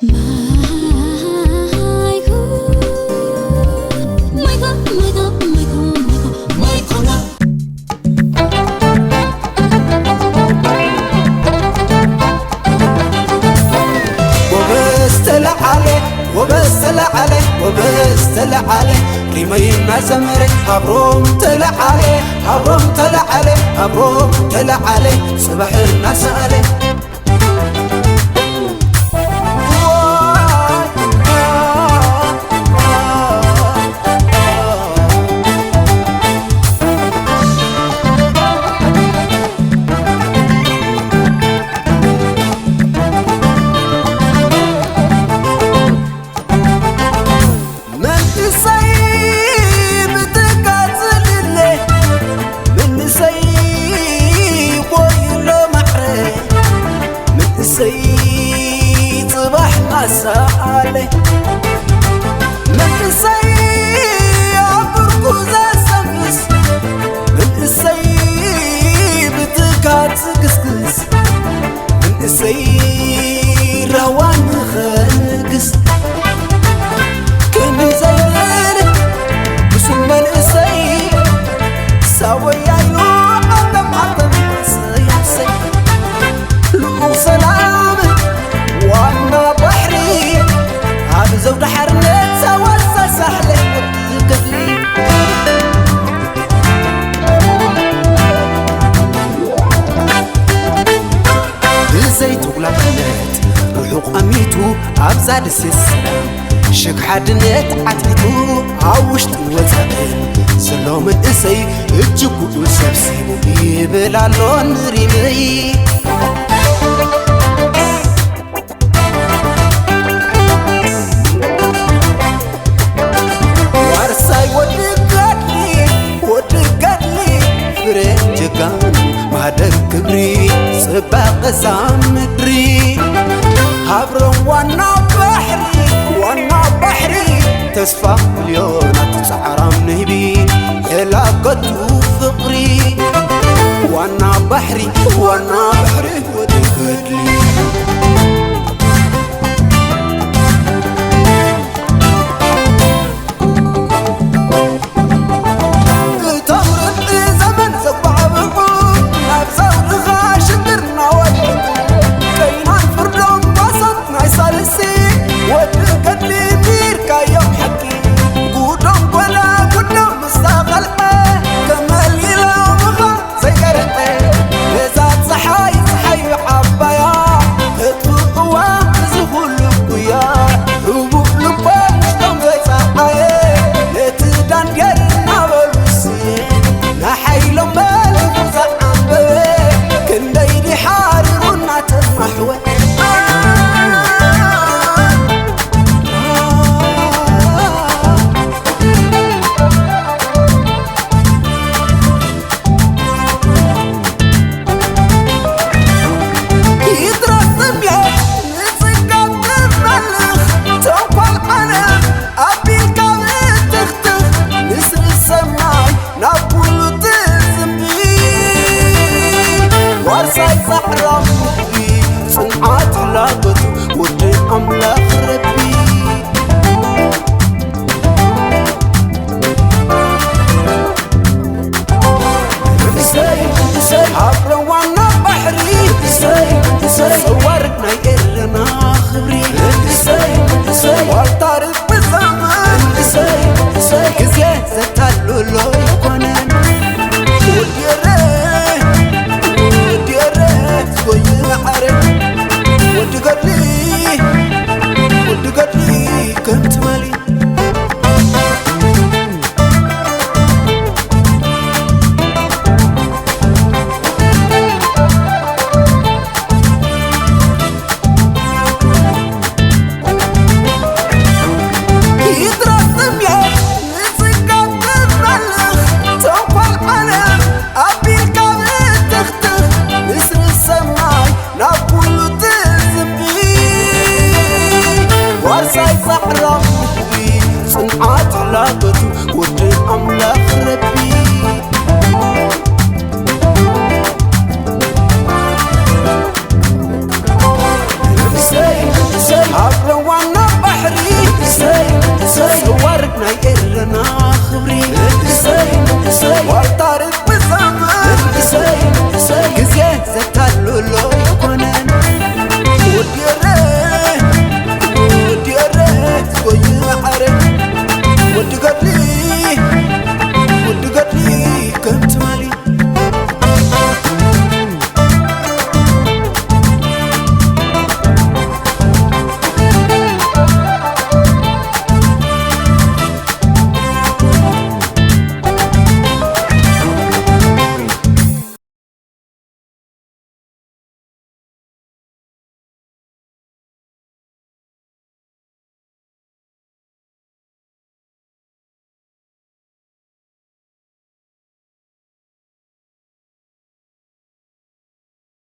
ማይኮ፣ ማይኮ፣ ማይኮ፣ ማይኮ፣ ማይኮ፣ ማይኮና። ጎበዝ ተለዓለ፣ ጎበዝ ተለዓለ፣ ጎበዝ ተለዓለ፣ ሪመይ እናዘመረ፣ ሃብሮም ተለዓለ፣ ሃብሮም ተለዓለ፣ ሃብሮም ተለዓለ፣ ጽባሕ እናሰኣለ። መንእሰይ ብትካት ዝልለ፣ መንእሰይ ቦይሎ ማዕረ፣ መንእሰይ ጽባሕ ማሳኣለ፣ መንእሰይ ኣብ ብርኩ ዘሰንፍስ፣ መንእሰይ ብትካት ዝግስግስ፣ መንእሰይ ራህዋ ንኸንግስ። ከመይ ዘይብል ብሱል መንእሰይ፣ ሳወያይኑ ዓለም ዓለም ሰያሰይ። ልኡኽ ሰላም ዋና ባሕሪ፣ ኣብ ዘውዲ ሓርነት ሳዋ ሳሕለ ወዲ ገድሊ። ብዘይ ተጉላዕነት ርሑቕ ኣሚቱ ኣብዛ ደሴት ሰላም፣ ሽግ ሓድነት ዓትዒቱ ኣብ ውሽጥን ወጻእን ዘሎ መንእሰይ እጅጉ ሰብሲቡ ይብል ኣሎ ንሪመይ። ዋርሳይ ወዲ ገድሊ፣ ወዲ ገድሊ፣ ፍረ ጀጋኑ ማህደር ክብሪ፣ ጽባቐ እዛ ምድሪ። ሃብሮም ዋና ባሕሪ፣ ዋና ባሕሪ፣ ተስፋ ሚልዮናት ጻዕራም ንህቢ፣ የላገቱ ፍቕሪ። ዋና ባሕሪ፣ ዋና ባሕሪ፣ ወዲ ገድሊ።